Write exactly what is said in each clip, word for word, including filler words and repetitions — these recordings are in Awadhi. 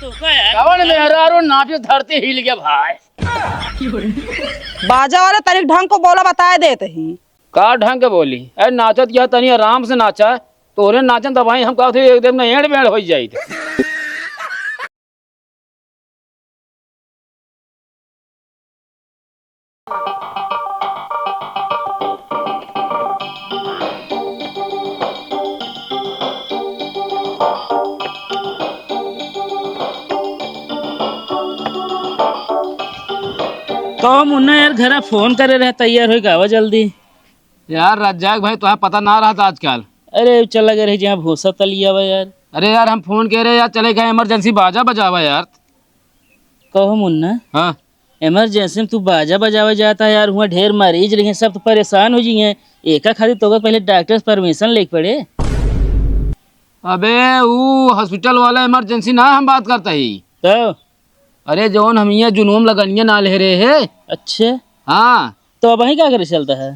कवन मेहरारू नाचे धरती हिल गया भाई? बाजा वाले तनिक ढंग को बोला, बताए देत ही। का ढंग के बोली? अरे नाचत किया, तनी आराम से नाचा। तोरे नाचन त भाई हम कहत हई एकदम ना एड़ बेड़ होइ जाई। कहो मुन्ना यार, घरा फोन करे रहे, तैयार होइके आवा जल्दी। यार रज्जाक भाई, तोहार पता ना रहत आजकल। अरे चला गए रही जहाँ भूसा तलिया बा यार। अरे यार, हम फोन करे रहे यार, चले गए emergency बाजा बजावा यार। कहो मुन्ना, हाँ। Emergency में तू बाजा बजावे जाता है यार, हुआँ ढेर मरीज रही हैं, सब तो परेशान हो जी हैं। एका खातिर तोका पहले डॉक्टर से permission लेके पड़े। अबे ऊ hospital वाला emergency ना हम बात करता ही। तो अरे जौन हम ये जुनून लगनिया ना ले रहे है। अच्छे। हाँ। तो अबहीं का करे चलता है?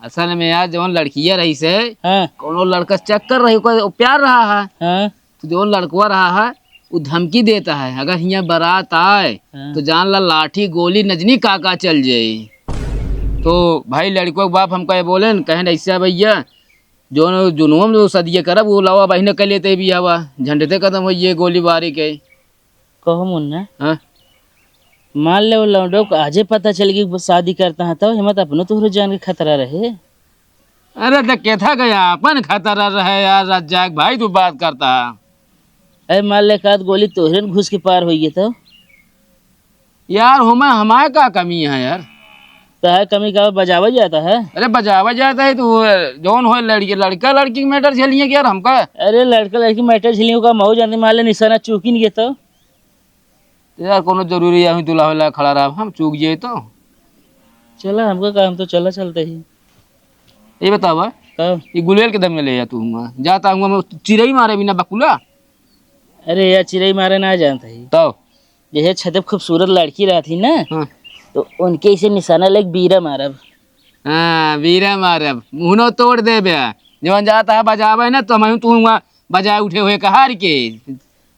असल में यार जौन लड़किया रही से, हाँ। कौनो लड़का से चक्कर रही, ओकर प्यार रहा है। हाँ। तो जौन लड़कवा रहा है, वो धमकी देता है, अगर हियाँ बारात आए, हाँ। तो जान ला लाठी गोली नजनी का का चल जाई। तो भाई लड़कवा के बाप हमका ये बोले न, कहेन ऐसा भैया, जौन जुनून में जो सदिया करब, वो लावा बहिने कर लेते भी हवा, झंडते खत्म होइए गोलीबारी के। कहो मुन्ना, हाँ? मान ले वो लौंडो को आजे पता चल गई वो शादी करता है, तो हिम्मत अपनो तोहरो जान के खतरा रहे। अरे तो केथा गया अपन खतरा रहे यार, रज्जाक भाई तू बात करता है। अरे मान ले एक आध गोली तोहरे न घुस के पार होइए तो? यार होमे हमारे का कमी है यार? तो है कमी का बजावा जाता है? अरे बजावा जाता है तो जौन हो लड़की, लड़का लड़की के matter झेलिए कि यार हमका? अरे लड़का लड़की matter झेलिए का मऊ जानते, मान ले निशाना चूकी नहीं तो? तो यार कोनो जरूरी है, हम दुल्हा वाला खड़ा रहा, हम चूक जाए तो? चला हमका काम तो चला चलते ही। ये बतावा, का? ये गुलेल के दम में ले जा तू हुआ, जाता हुआ मैं चिरई मारे बिना बकुला। अरे यार चिरई मारे ना जानता ही। तो? यह छते खूबसूरत लड़की रहती ना, हाँ। तो उनके इसे निशाना लेके बीरा मारब। हाँ, बीरा मारब, मुहनो तोड़ देबे। जवन जाता है बजावे ना, तो हम तू हुआ बजाए उठे हुए कहार के।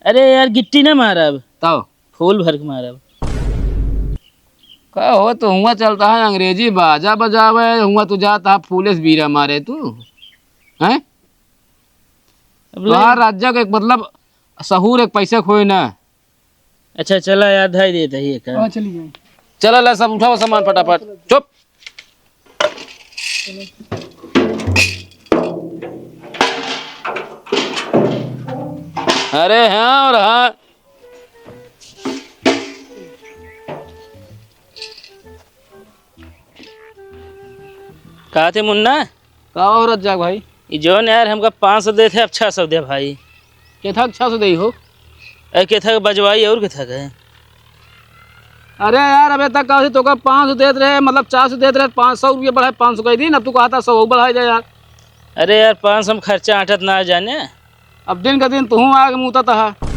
अरे यार, गिट्टी ना मारब, तब? फूल भर के मारब। का हो, तो हुआ चलता है अंग्रेजी बाजा बजावे, हुआ तू जाता है फूले से बीरा मारे तू, हैं? अब ले। तोहार राज्य के मतलब सहूर एक पैसे खोए ना। अच्छा, चला यार, धाई देत ही एक। हाँ, चली जाए। चला, ला सब उठाओ सामान फटाफट। चुप। अरे हाँ और हाँ। का थे मुन्ना? का हो रज्जाक भाई? ई जौन यार हमका पाँच सौ देत है, अब छः सौ दे भाई। केथा के छः सौ देई हो? अरे केथा के बजवाई और केथा के? अरे यार, अबे तक का होती तोका पाँच सौ देत रहे, मतलब चार सौ देत रहे, पाँच सौ रुपया बढ़ाए, पाँच सौ कह दी ना, तू कहता सौ बढ़ाए दे यार। अरे यार, पाँच सौ में खर्चा आटत ना जाने। अब दिन का दिन तू आगे मुतत है।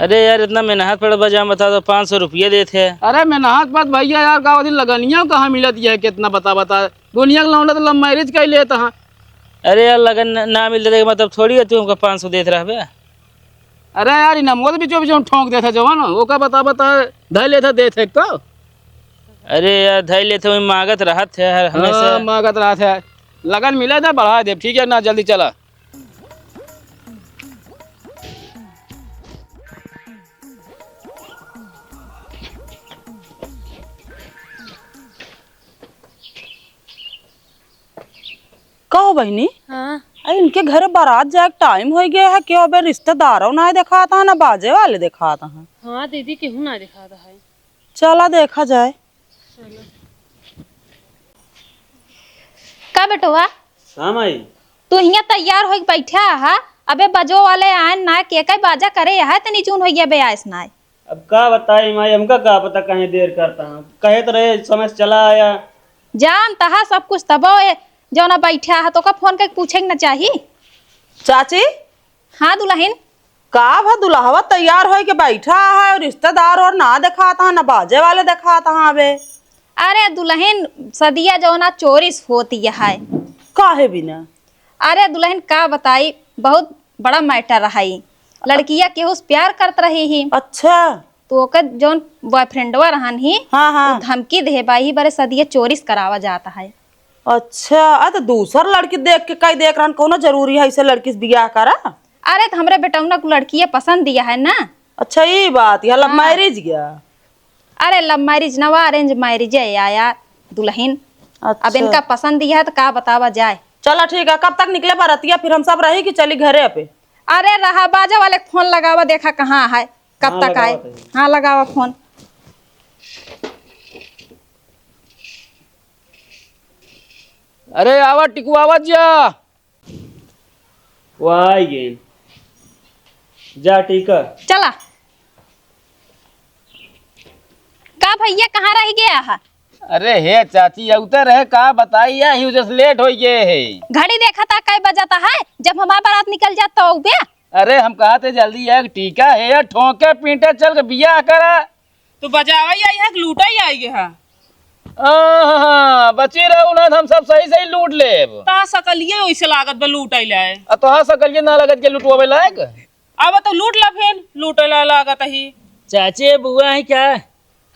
अरे यार, इतना मेहनत पड़ बजा, बता दो, पाँच सौ रुपया देत है। अरे मेहनत पड़ भैया यार, का दिन लगनिया कहाँ मिलत है, कितना बता बता। दुनिया के लौंडा तो love marriage कर लेता है। अरे यार, लगन न-, ना मिलते देख, मतलब थोड़ी है तू हमका पाँच सौ देत रहबे। अरे यार, इनाम वो तो बीचों बीचों ठोंक देता जवान, ओका बता बता धै लेता देत है का? अरे यार, धै लेते वही मांगत रहत है हर हमेशा। हाँ, मांगत रहत है। लगन मिले था, बढ़ा दे, ठीक है ना, जल्दी चला। कहो बहिनी, हाँ। आ, इनके घरे बारात जाए के time होइ गया है, क्यों अबे रिश्तेदारों ना देखाता है, ना बाजे वाले देखाता है। हाँ दीदी, केहू ना देखाता है। चला देखा जाए। चलो। का बेटवा? हाँ माई। तू हियां तैयार होइके बैठा हा, अबे बजो वाले आए ना, के कई बाजा करे है, तनी चून होइ गया बे आइस ना। अब का बताई माई, हमका का पता काहे देर करता है, कहे तो रहे समय से चला आया। जानता है सब कुछ, तबो ए जौना बैठा है तो का फोन करके पूछे के ना चाही। चाची। हाँ दुलहिन। का भा दुलहवा तैयार होइके बैठा है और रिश्तेदार और ना देखाता है, ना बाजे वाले देखाता है अबे। अरे दुलहिन, सदिया जौना चोरी से होती है। काहे बिना? अरे दुलहिन का बताई, बहुत बड़ा matter रहा ई। लड़किया केहू से प्यार करत रही ही। अच्छा। तो ओकर जौन boyfriendवा रहन ही, हाँ, हाँ। वो धमकी देहे बा, यही बरे सदिया चोरी से करावा जात है। अच्छा, आ तो दूसर लड़की देख के कई देख रहन, कौनो जरूरी है इसे लड़की से बियाह करा? अरे तो हमरे बेटौना को लड़किया पसंद दिया है ना। अच्छा, ई बात, या love हाँ। Marriage या? अरे love marriage ना, वा arrange marriage है या, या दुल्हन। अच्छा। अब इनका पसंद दिया है तो का बतावा जाए। चला ठीक है, कब तक निकले बरतिया, फिर हम सब रही कि चली घरे पे? अरे रहा, बाजा वाले के फोन लगावा, देखा कहाँ है, कब हाँ, तक आए। लगावा तनी। हाँ, लगावा फोन। अरे आवा टिकू, आवा जा। वाह, आई गेन। जा, ठीक है। चला। का भैया, कहाँ रह गया है? अरे हे चाची, अउते रहे, का बताई, या ही वजह से late होइ गए है। घड़ी देखा था, कै बजा था है, जब हमार बारात निकल जात तो अउबे। अरे हम कहा थे जल्दी एक टीका है, या ठोके पीटे चल के बियाह करा। तो बजावा ही आई है कि लूटा ही आई है? आहा, बची रहू ना, हम सब सही सही लूट लेब। ता सकलिए ओइसे लागत बा लूट आइला है। आ तोहार सकलिए ना लागत के लुटवावे लायक। अब तो लूट ला फेन, लूटे ला लागत ही। चाचे बुआ है क्या?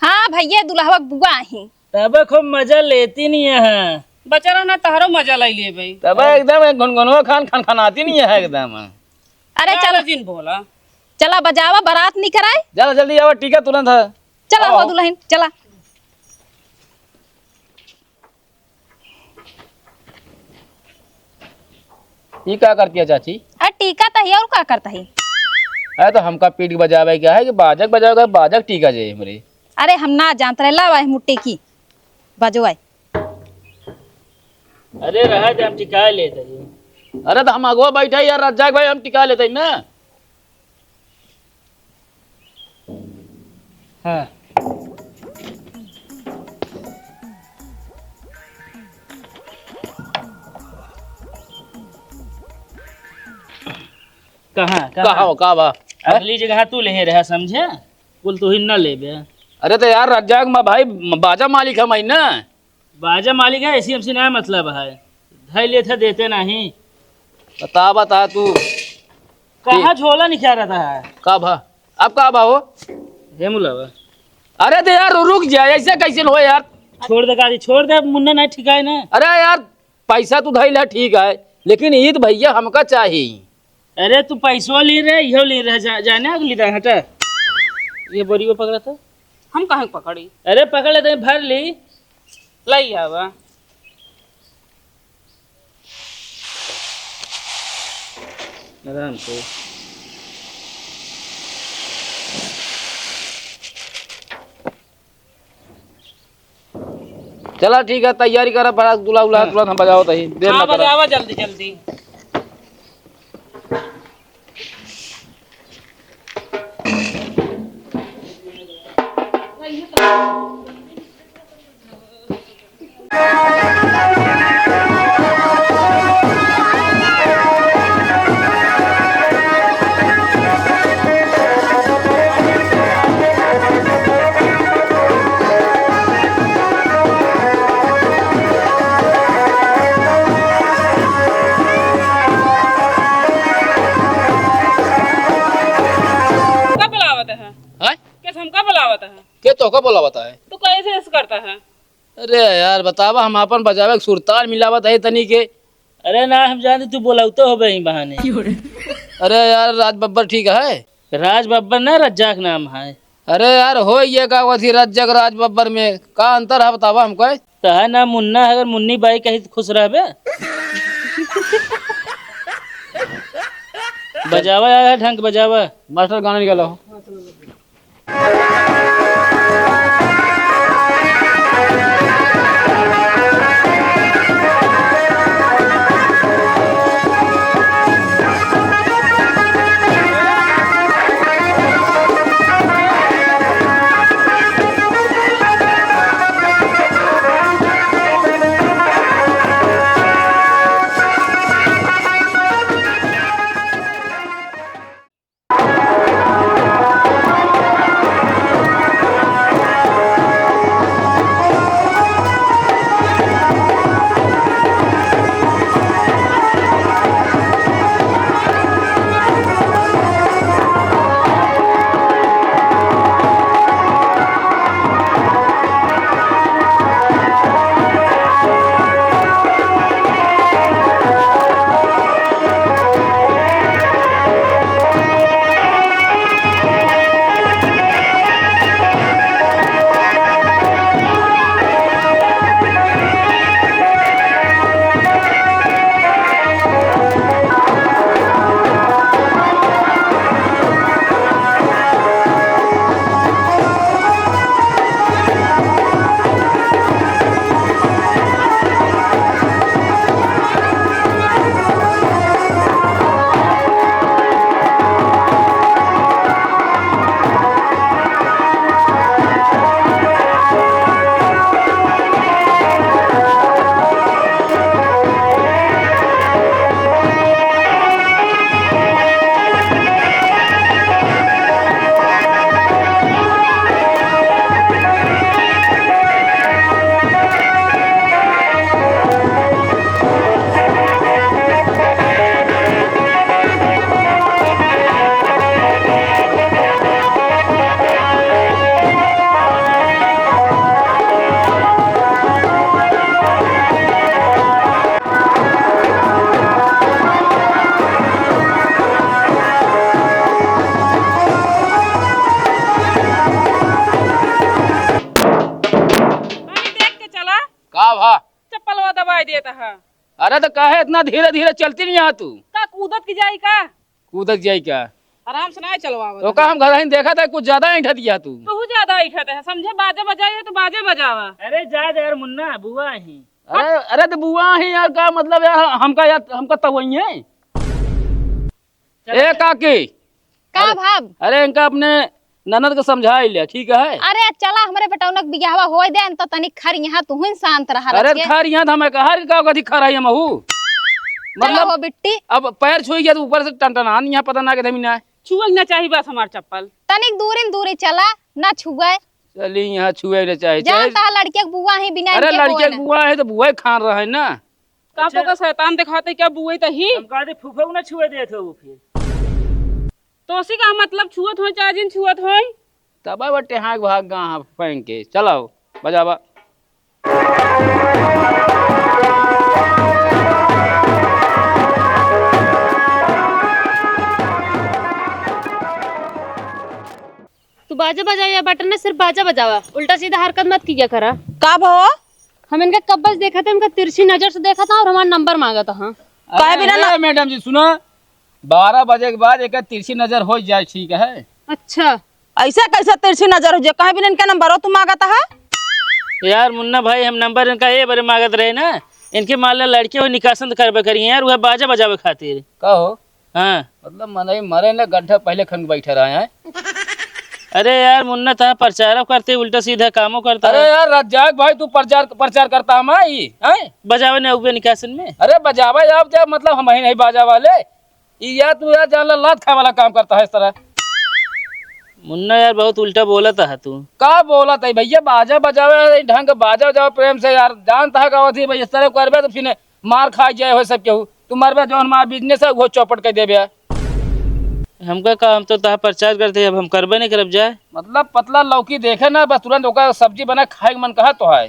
हाँ भैया, दुल्हवा के बुआ ही। तब खूब मजा लेती नहीं है। बचा रहा ना, तहरो मजा लाई लेबे। तब एकदम एक गुनगुनवा खान खान खानाती नहीं है एकदम। अरे चला चला। जिन बोला। चला बजावा, बारात निकराए। चला जल्दी आवा, टीका तुरंत है। चला आओ, हो आओ। दुल्हन, चला। ई का करती है चाची? अरे टीका त ही और का करता है? अरे तो हमका पीठ बजावे के है कि बाजक बजावे के, बाजक टीका जे हमरे। अरे हम ना जानत रहे, लावा है मुट्ठी की बजवाए। अरे रहा दे, हम टिका लेते हैं। अरे तो हम अगवा बैठे यार, रज्जाक भाई, हम टिका लेते हैं ना। हाँ। कहाँ, कहाँ? कहाँ हो, का बा? अगली जगह तू लेहे रहा, समझे? कुल तू ही न लेबे। अरे तो यार, रज्जाक मा भाई, बाजा मालिक हम ही ना। बाजा मालिक है, ऐसी हमसे ना मतलब है। धै लेत है, देते नहीं। बता, बता तू। कहाँ झोला निकाल रहा है? का भा? अब का भा हो? हे मुलावा। अरे तो यार, रुक जा, ऐसे कैसे हो यार? छोड़ दे गाड़ी, छोड़ दे, मुन्ना नहीं ठिकाए ना। अरे यार, पैसा तू धैल है, ठीक है, लेकिन ईद भैया हमका चाहिए। अरे तू पैसो ली रहे, इहो ली रहे, जा-, जाने अगली रहे, हटा। ये बोरियो पकड़ा था। हम काहे पकड़ी? अरे पकड़ लेते हैं, भर ली। लाई आवा। आराम से। चला ठीक है, तैयारी करा, बड़ा दूल्हा उल्हा हाँ। तुरंत हम बजाओ तही, देर हाँ, ना करा। बजावा जल्दी जल्दी। का बुलावत है? हैं? के हमका बुलावत है? के तोहका बुलावत है? तू कैसे ऐसे करता है? अरे यार, बतावा, हम आपन बजावे के सुरताल मिलावत है तनी के। अरे ना, हम जानते तू बोलावतो होबे ही बहाने। अरे यार, राज बब्बर ठीक है? राज बब्बर ना, रज्जाक नाम है। अरे यार, हो ये का वथी रज्जक राज बब्बर में का अंतर है, बतावा हमको। तो है ना मुन्ना, अगर मुन्नी बाई कही तो खुश रहबे। बजावा यार, ढंग बजावा। मास्टर गाना निकालो। है। अरे तो काहे इतना धीरे धीरे चलती नहीं यहाँ तू? का कूदत की जाई का? कूदत जाई का? आराम से ना चलवावत तो का है। हम घर ही देखा था, कुछ ज्यादा ऐंठत गया तू। तू ज्यादा ऐंठत है, समझे? बाजा बजाई है तो बाजे बजावा। अरे जा दे यार मुन्ना, बुआ ही। अरे, अरे तो बुआ ही यार, का मतलब यार, हमका यार, हमका तो वही है। चल। ए काकी, का अरे, भाब? अरे इनका अपने ननद के समझाई ले, ठीक है? अरे चला, हमरे बेटौनक बियाहवा होई दे, तो तनी खर यहाँ तू ही शांत रहा अरे रच के। खर यहाँ तो हमें कहा कि का कथी खर है महू? चलो मतलब हो बिट्टी। अब पैर छुई गया तो ऊपर से टनटनान यहाँ पता ना के धमी ना। छुअक ना चाही बस हमार चप्पल। तनिक दूरिन दूरी चला, ना छुए। चली यहाँ छुए ना चाही, चाहे जानता है लड़के के बुआ ही बिना अरे इनके लड़के कोई के ना। बुआ है तो बुआ ही खान रहा है ना। का अच्छा। तो का शैतान दिखाते क्या बुए तही? हम कहते फूफे को ना छुए देत हो वो फिर। तो उसी का मतलब छुअत होई चाहे जिन छुअत होई। तब बटे हाँक भाग गा हाँ फेंक के। चलाओ, बजावा। तू बाजा बजाया बटन ने सिर्फ बाजा बजावा, उल्टा सीधा हरकत मत किया करा। का भवा? हम इनका कब्बल देखा था, इनका तिरछी नजर से देखा था और हमारा नंबर मांगा था। हाँ। काहे अरे बिना ए, ना मैडम जी सुना, बारह बजे के बाद एक तिरछी नजर हो जाए, ठीक है? अच्छा। ऐसे कैसे तिरछी नजर हो जाए? काहे बिना इनका नंबर हो तू मांगत है? यार मुन्ना भाई, हम नंबर इनका ए बारे मांगत रहे ना, इनके मान ला लड़के हो निकासन तो करबे करिए यार, वह बाजा बजावे खातिर। का हो? हाँ। मतलब मनई मरे ना गड्ढा पहले खन बैठे रहे हैं। अरे यार मुन्ना, तहाँ प्रचार करते उल्टा सीधा कामो करता अरे है। यार रज्जाक भाई, तू प्रचार प्रचार करता हम आई हैं? बजावे ने उबे निकासन में। अरे बजावे आप जब मतलब हम ही नहीं बाजा वाले। ई यार तू यार जान ला लात खाए वाला काम करता है इस तरह। मुन्ना यार बहुत उल्टा बोलत है तू। का बोलत है भैया, बाजा बजावे ढंग, बाजा बजावे प्रेम से यार, जानता है का होती है भाई, इस तरह करबे तो फिर मार खा जाए हो सब केहू। तू मरबे जौन हमार बिजनेस है वो चौपट कर देबे। हमका का, हम तो तहार प्रचार करते, अब हम करबे नहीं करब जाए। मतलब पतला लौकी देखे ना बस तुरंत ओकर सब्जी बना खाए के मन कहा तो है।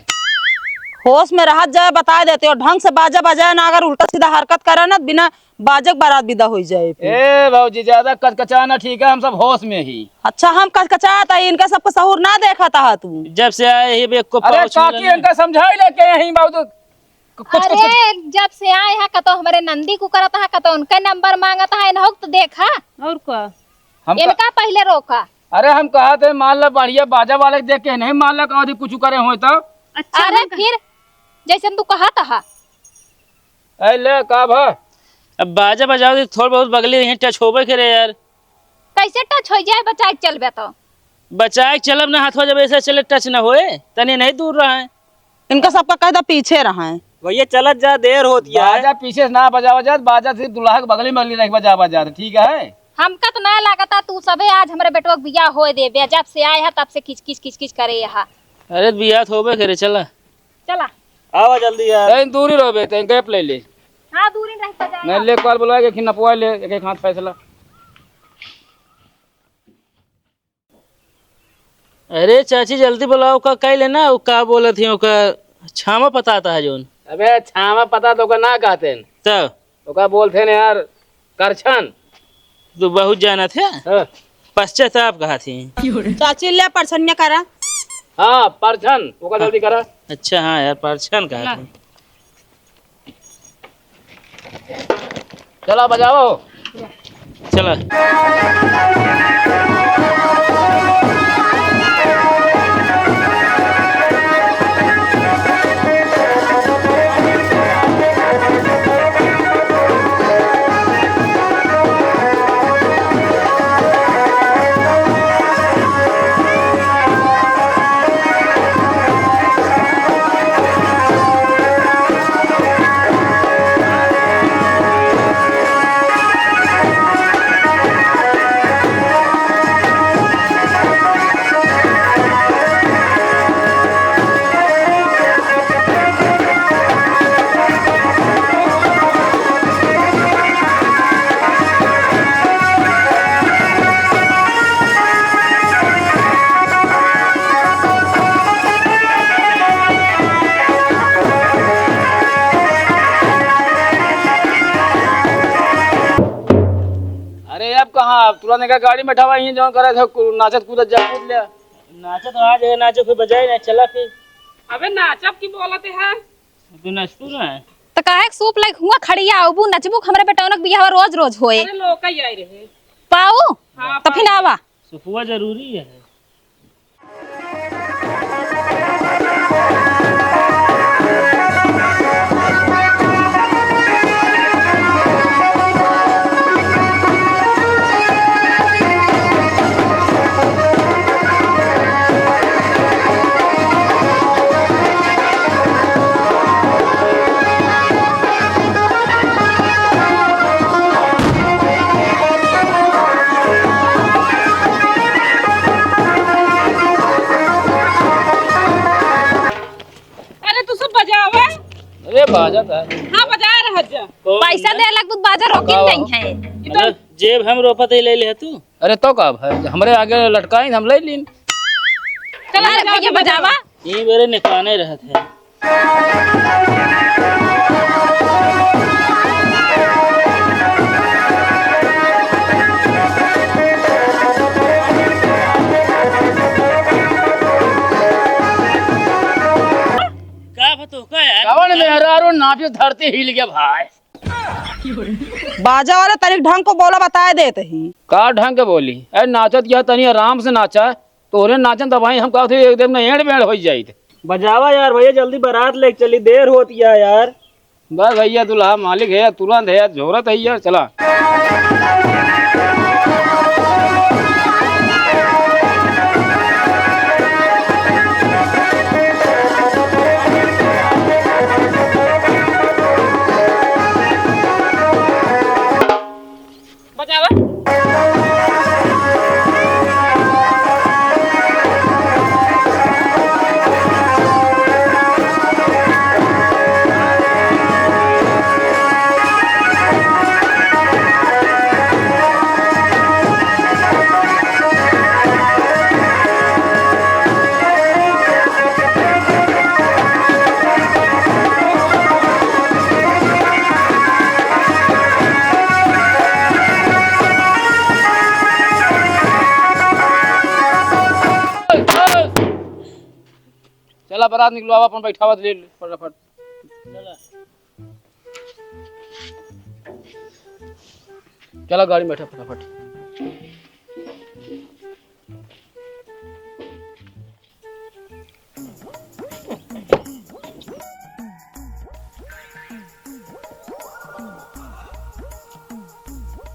होश में रहत जाए, बता देते हो ढंग से बाजा बजाए ना, अगर उल्टा सीधा हरकत करे ना बिना बाजक बारात विदा हो जाए फिर। ए भौजी ज्यादा कचकचा ना ठीक है, हम सब होश में ही। अच्छा हम कचकचा था, इनका सबका सहूर ना देखा था तू। जब से आए ही बे को अरे पाँव छू काकी लेने। इनका समझाई लेके यहीं बाबू तो कुछ, कुछ, कुछ। अरे, जब से आए हैं, कतो हमरे नंदी को करत है, कतो उनका नंबर मांगत है, इन्हों तो देखा। और का? हम का इनका पहले रोका। अरे, हम कहा थे, मान ला, बढ़िया बाजा वाले के देख के नहीं, मान ला, कहा थी कुछ करे होए तो। अच्छा, अरे, हम का फिर, जैसे तू कहा था। ए, ले, का भा? अब बाजा बजाओ, तो थोड़ बहुत बगली यहीं टच होबे करे यार। कैसे टच हो जाए, बचाए के चलबे तो? बचाए के चलब ना, हाथवा जब ऐसे चले, टच ना होए, तनी नहीं दूर रहे। इनका सबका कह दा पीछे रहे। भैया चलत जा, देर होत गया है। बाजा पीछे से ना बजावा जात, बाजा सिर्फ दुल्हा के बगली में बगली रख बजावा जात, ठीक है? हमका तो ना लागता तू सबे आज हमरे बेटवा के बियाह होए देबे, जब से आए है तब से किच किच किच किच करे यहाँ। अरे बियाह तो होबे करे, चला। चला। आवा जल्दी यार। तैं दूरी रहबे, तैं गैप ले ले। हाँ, दूरी रह के जाए। नहीं ले, कॉल बुला के खिन नपवा ले, एक एक हाथ फैसला। अरे चाची, जल्दी बुलाओ, का कह लेना, वो का बोलत ही, ओका छामा पता आता है जोन। अबे छामा पता तो ओका ना कहते हैं। तब? ओका बोलते हैं यार, करछन। तू बहुत जानत है। हाँ। पश्चाताप कहा थी। चाची ले परछनिया करा। हाँ, परछन, ओका जल्दी करा। अच्छा, हाँ यार, परछन कहा थी। चला बजाओ। चला। अरे अब कहाँ, अब तुरंत एक गाड़ी में बैठावा, यहीं जौन करे थे, कु-, नाचत कूदत जा, कूद ले। नाचत वहाँ जगह नाचो, फिर बजाए ना, चला फिर। अबे नाचब की बोलत है? तू नाचतू ना है? त काहे के सूप लाइक हुआ खड़िया आउबू, नचबू, हमरे बेटौनक बियाहवा रोज रोज होए। अरे, लोका ही आई रहे। पाऊ? हाँ, त फिर पाऊ। आवा। सुपुआ जरूरी है। अरे तू सब बजावा। अरे बाजा था। हाँ, बजा रहा जा। कौन पैसा है? दे लग बाजा रोकिन बताओ। नहीं है। मतलब जेब हम रोपत ही ले ले तू। अरे तो का भाई, हमरे आगे लटकाइन, हम ले लीन। चला अरे भैया बजावा। ये मेरे निकाने रहत है। का बा तोहका यार? कवन मेहरारू नाचे धरती हिल गया भाई? बाजा वाले तनिक ढंग को बोला, बताए देत ही। का ढंग के बोली? ए, नाचत क्या तनी आराम से नाचा। तोहरे नाचन दबाई हम कहत हई एकदम न एंड बेंड होइ जाइत। बजावा यार भैया, जल्दी बारात लेके चली, देर होती है यार। बस भैया, दुल्हा मालिक है, तुरंत है, जोरत है यार, चला। बजावा। चला बारात निकलवावा, अपन बैठावा ले ले फटाफट। चला। चला गाड़ी में बैठा फटाफट।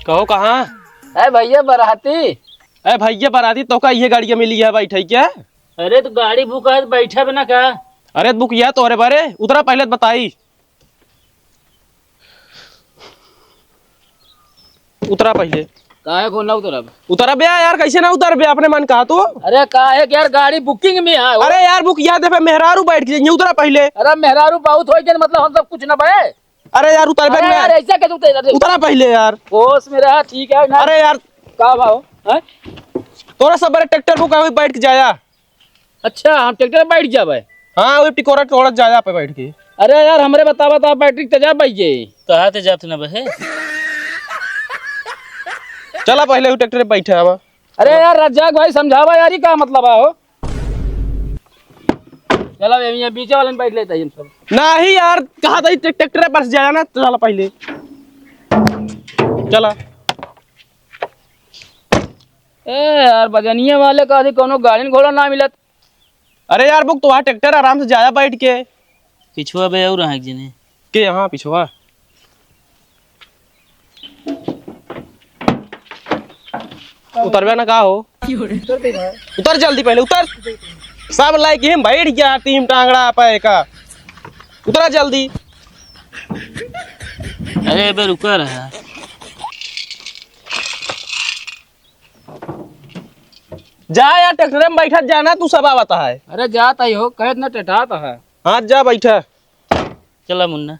कहो कहाँ? ए भैया बराती। ए भैया बराती, तोका इहे गाड़िया मिली है बैठे क्या? अरे तो गाड़ी बुक है तो बैठा बिना का? अरे बुक या तोहरे बारे, उतरा पहले तो बताई। उतरा पहिले। काहे को ना उतरब? उतरा बे यार, कैसे ना उतर बे, अपने मन कहा तू। अरे काहे के यार, गाड़ी बुकिंग में है। अरे यार बुक या दे, मेहरारू बैठ के जाइए, उतरा पहिले। अरे मेहरारू बहुत होइ गए, मतलब हम सब कुछ ना बे। अरे यार उतर बे अरे ना। यार ऐसा कैसे उतर? उतरा पहिले यार। होश में रहा, ठीक है ना? अरे यार। का भाव? हैं? तोरा सब बड़े ट्रैक्टर बुक है, बैठ के जाया। अच्छा, हम ट्रैक्टर में बैठ जाबे? हाँ, वही टिकोरा टिकोरा जाया पे बैठ के। अरे यार, हमरे बतावा तो आप बैटरी तेजा बैठ जाई। कहाँ ते जात ना बहे? चला पहले वो ट्रैक्टर पे बैठे आवा। अरे यार, रज्जाक भाई समझावा यार, ई का मतलब है हो? चला बे, ये बीचे वाले में बैठ लेते हैं हम सब। नहीं यार, कहा था ट्रैक्टर पर से जाया ना, चला पहले। चला। ए यार, बजनिया वाले का अभी कोनो गाड़ी न घोड़ा ना मिलत। अरे यार, बुक तो वहाँ ट्रैक्टर आराम से जाया बैठ के। पिछुआ बे और हैं एक जने। के यहाँ पिछुआ? उतरबे ना का हो? उतर जल्दी पहले, उतर। सब लाइक हिम बैठ गया, तीन टांगड़ा पे का। उतरा जल्दी। अरे बे रुका रहा। जा यार, ट्रैक्टर में बैठा जाना, तू सब आवता है। अरे जात आई हो, कहत ना टटात है। हाँ, जा बैठा। चला मुन्ना।